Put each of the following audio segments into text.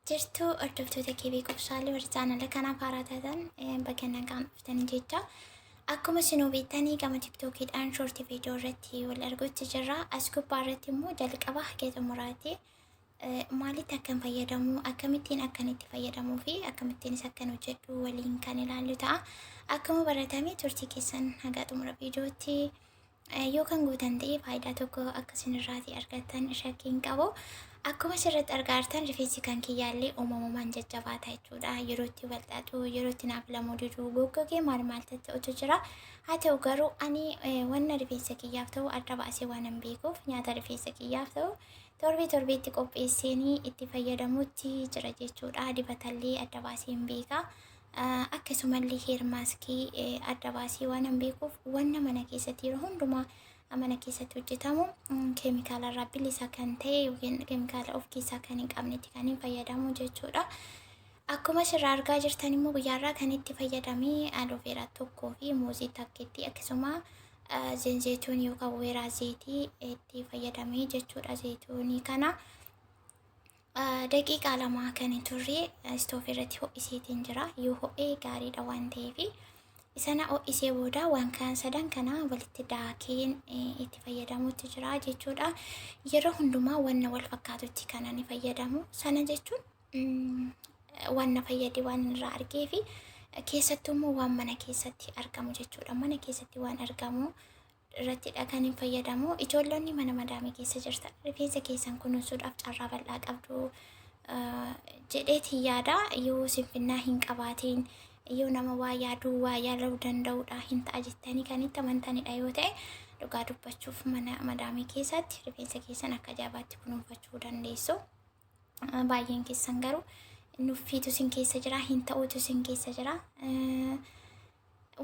Jirtu hordoftoota kee beekumsaalee warri chaanala kanaaf haaraa taatan baga nagaan dhuftan jecha. Akkuma isin beektanii gama tiktookiidhaan shoortii viidiyoo irratti wal arguutti jirra. As gubbaa irratti immoo jalqaba haga xumuraatti maalitti akkan fayyadamu, akkamittiin akkan itti fayyadamuu fi akkamittiinis akkan hojjedhu waliin kan ilaallu ta'a. Akkuma baratame turtii keessan haga xumura viidiyootti yoo kan gootan ta'e faayidaa tokko akka isin irraatii argattan shakkii hin qabu. Akkuma asirratti argaa jirtan rifeensi kan kiyyaallee uumamumaan jajjabaata jechuudha. Yeroo itti wal xaxu, yeroo itti naaf lamuu didu, goggogee maal maal ta'utu jira. Haa ta'u garuu ani wanna rifeensa kiyyaaf ta'u adda baasee waan hin beekuuf nyaata rifeensa kiyyaaf ta'u torbee torbeetti qopheesseenii itti fayyadamutti jira jechuudha. Dibatallee adda baasee hin beeka. Akkasumallee hair maaskii adda baasee waan hin beekuuf wanna mana keessatti yeroo hundumaa mana keessatti hojjetamu keemikaala irraa bilisa kan ta'e yookiin keemikaala of keessaa kan hin qabnetti kan hin fayyadamu jechuudha. Akkuma asirraa argaa jirtan immoo guyyaarraa kan itti fayyadamee aloe vera tokkoo fi muuzii takkitti akkasuma zenzeetuun yookaan weeraa zeetii itti fayyadamee jechuudha zeetuunii kana. Daqiiqaa 2 kan hin turre istoofii irratti ho'iseetiin jira. Yoo ho'ee gaariidha waan ta'eef sana ho'isee booda waan kan sadan kana walitti daakeen itti fayyadamuutti jira jechuudha. Yeroo hundumaa wanna wal fakkaatutti kan ani fayyadamu. Sana jechuun waan na fayyade waan irraa argee fi keessattuu immoo waan mana keessatti argamu jechuudha. Mana keessatti waan argamu irrattidha kan hin fayyadamu. Ijoollonni mana madaamii keessa jirtan rifeensa keessan kunuunsuudhaaf carraa bal'aa qabdu jedheetiin yaada. Yoo sinfinnaa hin qabaatiin, yoo nama waa yaaduu waa yaaluu danda'udha hin ta'a jettanii kan itti amantanidha yoo ta'e, dhugaa dubbachuuf mana madaamii keessatti rifeensa keessan akka ajaa'ibaatti kunuunfachuu dandeessu. Baay'een keessan garuu nuffiitu isin keessa jira, hin ta'uutu isin keessa jira.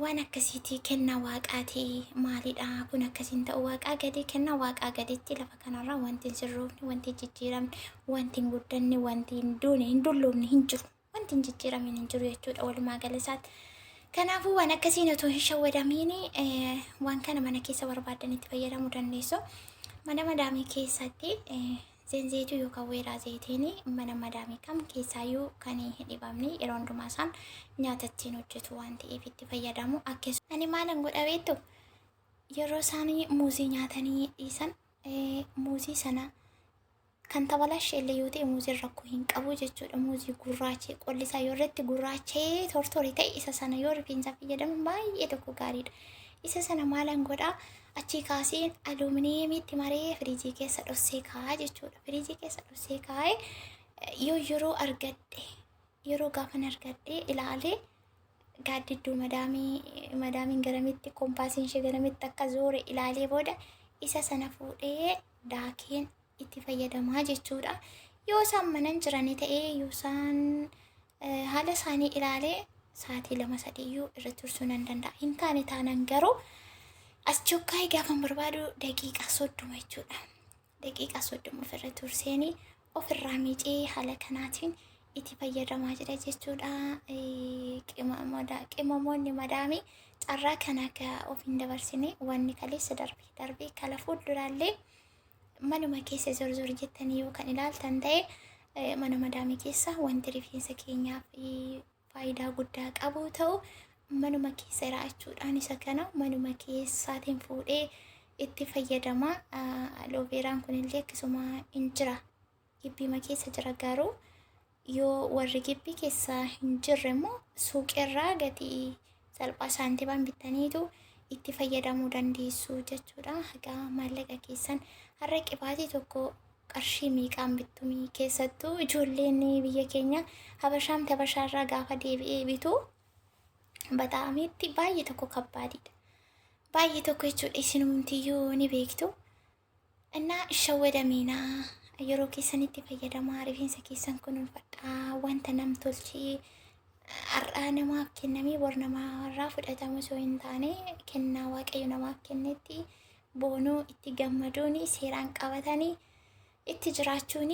Waan akkasiiti kennaa waaqaati maalidha kun akkasiin ta'u waaqaa gadi kennaa waaqaa gaditti lafa kanarraa wanti hin sirroofne, wanti hin jijjiiramne, wanti hin guddanne, wanti hin duune, hin dulloomne hin jiru. Wanti hin jijjiiramin hin jiru jechuudha walumaa gala isaatti. Kanaafuu waan akkasiin otoo hin shawwadamiin waan kana mana keessa barbaadan itti fayyadamuu dandeessu. Mana madaamii keessatti zenzeetuu yookaan weeraa zeetiin mana madaamii kam keessaayyuu kan hin dhibamne yeroo hundumaa isaan nyaata ittiin hojjetu waan ta'eef itti fayyadamu. Akkasuma ani maalan godha beektu? Yeroo isaan muuzii nyaatanii dhiisan muuzii sana kan tabalashee illee yoo ta'e muuziin rakkoo hin qabu jechuudha. Muuzii gurraachee qolli isaa yoo irratti gurraachee tortore ta'e isa sana yoo rifeensaaf fayyadaman baay'ee tokko gaariidha. Isa sana maalan godhaa? Achii kaaseen aluminiyemiitti maree firiijii keessa dhossee kaa'aa jechuudha. Firiijii keessa dhossee kaa'ee yoo yeroo argadhe yeroo gaafan argadhe ilaalee gaaddidduu madaamii madaamiin garamitti kompaasiin ishee garamitti akka zoore ilaalee booda isa sana fuudhee daakeen itti fayyadamaa jechuudha. Yoo isaan manan jiranii ta'ee yoo isaan haala isaanii ilaalee sa'aatii 2 sadiiyyuu irra tursuu nan danda'a. Hin taane taanan garuu as chokkaayii gaafan barbaadu daqiiqaa 30 jechuudha. Daqiiqaa 30 ofirra turseenii ofirraa miicee haala kanaatiin itti fayyadamaa jira jechuudha. Qimamoonni madaamii carraa kana akka of hin dabarsine wanni kaleessa darbe darbee kala fuulduraallee manuma keessa zorzor jettanii yoo kan ilaaltan ta'e mana madaamii keessa wanti rifeensa keenyaaf faayidaa guddaa qabu ta'u manuma keessa jiraachuudhaan isa kana manuma keessaatiin fuudhee itti fayyadama. Alooveeraan kunillee akkasuma hin jira. Gibbiima keessa jira garuu yoo warri gibbii keessa hin jirre immoo suuqirraa gatii salphaa saantimaan bittaniitu itti fayyadamuu dandeessu jechuudha. Egaa maallaqa keessan har'a qibaatii tokko qarshii meeqaan bittumii keessattuu ijoolleen biyya keenya habashaamti habashaarraa gaafa deebi'ee bitu baxaamiitti baay'ee tokko kabbaadiidha. Baay'ee tokko jechuudha isinumtiyyuu ni beektu. Innaa shawwadamiinaa yeroo keessanitti fayyadamaa rifeensa keessan kunuunfadhaa wanta nam tolchee har'aa namaaf kennamee bor namarraa fudhatamu osoo hin taane kennaa waaqayyo namaaf kennetti boonuu itti gammaduun seeraan qabatanii itti jiraachuun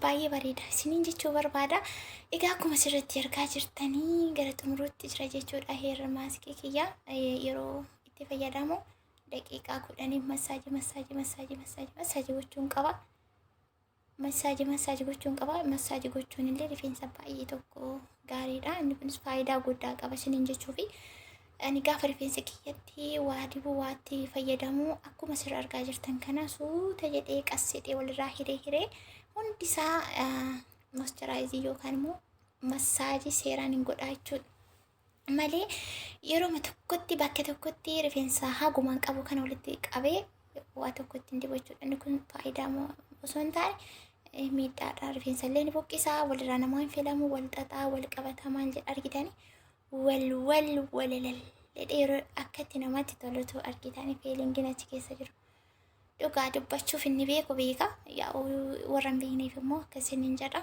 baay'ee bareeda isiniin jechuu barbaada. Egaa akkuma asirratti argaa jirtanii gara xumuruutti jira jechuudha hair maaskii kiyya yeroo itti fayyadamu daqiiqaa 10 massage massage massage massage massage gochuun qaba. Massage massage gochuun qaba. Massage gochuun illee rifeensa baay'ee tokko gaariidha. Inni kunis faayidaa guddaa qaba isiniin jechuufi. Ani gaafa rifeensa kiyyatti waa dibuu waatti fayyadamu akkuma sirra argaa jirtan kana suuta jedhee qassedhee walirraa hiree hiree hundisaa moisturize yookaan immoo massage seeraan hin godhaa jechuudha. Malee yeroo tokkotti bakka tokkotti rifeensa hagumaan qabu kana walitti qabee waa tokkotti hin dibu jechuudha. Inni kun faayidaa osoo hin taane miidhaadha. Rifeensa illee ni buqqisaa, walirraa namaa hin filamu, wal xaxaa, wal qabataa maal jedha argitanii wal wal walalal jedhee yeroo akka itti namatti tolutu argitanii feelingiin achi keessa jiru. Dhugaa dubbachuuf inni beeku beeka. Yaa'u warra hin beekneef immoo akkasiin hin jedha.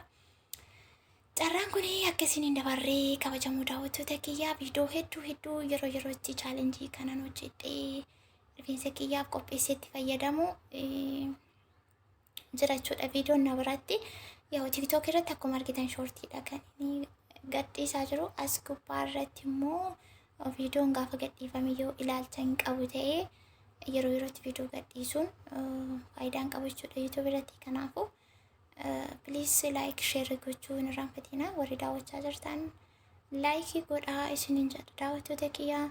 Carraan kun akka isin hin dabarree, kabajamoo daawwattoota kiyyaa, viidiyoo hedduu hedduu yeroo yerootti challenge kanan hojjedhee rifeensa kiyyaaf qopheessee itti fayyadamu jira jechuudha. Viidiyoon na biratti yaa'u TikTok irratti akkuma argitan shortiidha kan inni gadhiisaa jiru. As gubbaa irratti immoo viidiyoon gaafa gadhiifame yoo ilaalcha hin qabu ta'ee yeroo yerootti viidiyoo gadhiisuun faayidaa hin qabu jechuudha YouTube irratti. Kanaafuu please like, share gochuu hin irraanfatina. Warri daawwachaa jirtan like godhaa isiniin jedha. Daawwattoota kiyyaa,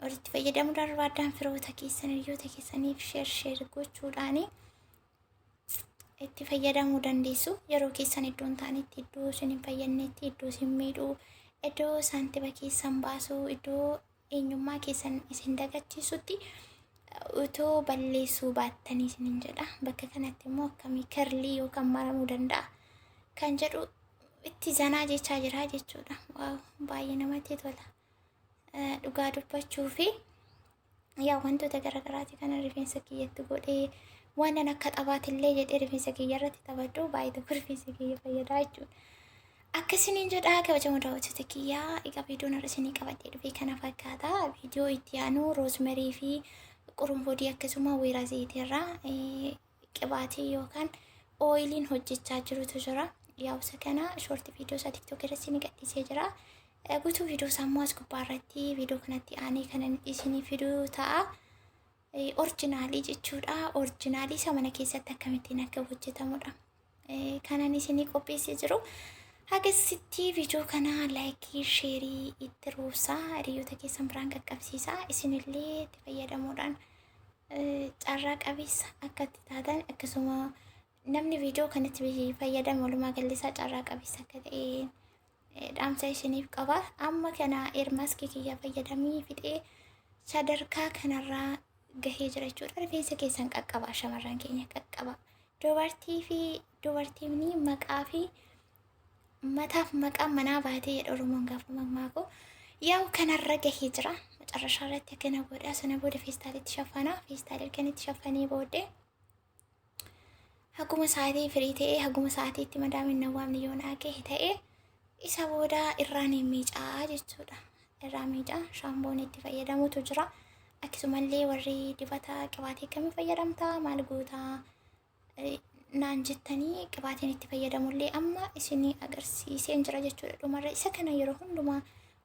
walitti fayyadamuu barbaadan firoota keessan, hiriyoota keessaniif share share gochuudhaani itti fayyadamuu dandeessu. Yeroo keessan iddoo hin taanetti, iddoo isin hin fayyadnetti, iddoo isin miidhuu, iddoo saantiba keessan baasuu, iddoo eenyummaa keessan isin dagachiisutti utoo balleessuu baattanii isinin jedha. Bakka kanatti immoo akkamii curly yookaan maramuu danda'a kan jedhu itti zanaa jechaa jira jechuudha. Wow, baay'ee namatti tola. Dhugaa dubbachuu fi yaa wantoota garaagaraati kana rifeensa kiyyatti godhee waan an akka taphaatillee jedhee rifeensa kiyya irratti taphadhu baay'ee tokko rifeensa kiyya fayyadaa jechuudha. Akkasiniin jedhaa, kabajamoo daawwattoota kiyyaa. Egaa viidiyoon har'a isinii qabadhee dhufe kana fakkaata. Viidiyoo itti aanu rosemary fi qurunfudii akkasuma weeraa zayitii irraa qibaatii yookaan oiliin hojjechaa jirutu jira. Yaa'usa kana short viidiyoo isaa TikTok irratti isinii gadhiisee jira. Guutuu viidiyoo isaa immoo as gubbaa irratti viidiyoo kanatti aanee kan isinii fiduu ta'a. Original jechuudha. Original isa mana keessatti akkamittiin akka hojjetamudha kanan isinii qopheessee jiru. Hagasitti viidiyoo kana like, share itti roobsaa, hiriyoota keessan biraan qaqqabsiisaa. Isinillee itti fayyadamuudhaan carraa qabeessa akka itti taatan, akkasuma namni viidiyoo kanatti fayyadame walumaa galli isaa carraa qabeessa akka ta'e dhaamsa isiniif qaba. Amma kana hair mask kiyya fayyadamii fixee sadarkaa kanarraa gahee jira jechuudha. Rifeensa keessan qaqqaba, shamarran keenya qaqqaba. Dubartii fi dubartiin maqaa fi mataaf maqaan manaa baatee jedha Oromoon gaafa mammaaku. Yaa'u kanarra gahee jira. Macarrashaa irratti akkana godha. Sana booda feestaalitti shaffanaa. Feestaalii erganitti shaffanee booddee haguma sa'aatii firii ta'ee, haguma sa'aatiitti madaamin na waamne yoo naa gahe ta'e, isa booda irraan miicaa jechuudha. Irraa miicaa shaampoon itti fayyadamutu jira. Akkasumallee warri dibata qibaatii akkamii fayyadamtaa, maal gootaa naan jettanii, qibaatiin itti fayyadamullee amma isinii agarsiiseen jira jechuudha. Dhumarra isa kana yeroo hundumaa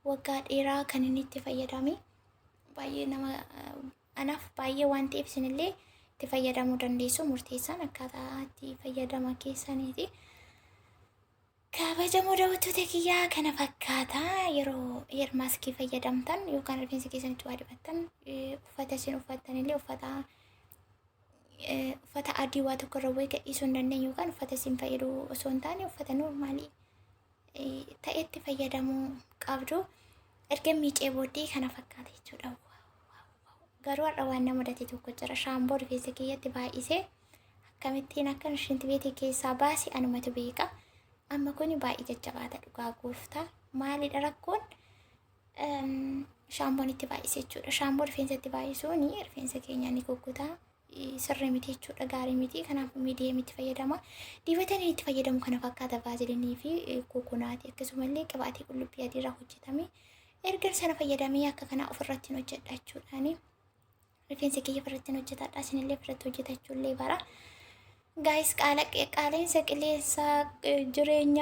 waggaa dheeraa kan inni itti fayyadame baay'ee nama anaaf baay'ee waan ta'eef isinillee itti fayyadamuu dandeessu. Murteessaan akkaataa itti fayyadama keessaniiti. Kabajamoo daawwattoota kiyyaa, kana fakkaata. Yeroo hair mask fayyadamtan yookaan rifeensa keessanitti waa dibattan, uffata isin uffattanillee uffata adii waa tokko irra bu'ee gadhiisuu hin dandeenye yookaan uffata isin fayyadu osoo hin taane uffata normal ta'etti fayyadamuu qabdu. Erga miicee booddee kana fakkaata jechuudha. Garuu har'a waan na mudate tokko jira. Shaamboo rifeensa kiyyatti baay'isee akkamittiin akka shinti beetii keessaa baase anumatu beeka. Amma kuni baay'ee jajjabaata, dhugaa gooftaa. Maalidha rakkoon? Shaampoon itti baay'ise jechuudha. Shampoo rifeensa itti baay'isuun rifeensa keenya ni kukkutaa. Sirrii miti jechuudha, gaarii miti. Kanaaf medium itti fayyadama. Dibata inni itti fayyadamu kana fakkaata: Vaseline fi coconut, akkasumallee qibaatii qullubbii adii irraa hojjetame. Erga sana fayyadamee akka kanaa ofirratti hin hojjedha jechuudhaani. Rifeensa kiyya ofirratti hin hojjetadha. Isinillee ofirratti hojjetachuullee bara. Guys, qaala'insa qilleensaa jireenyaa.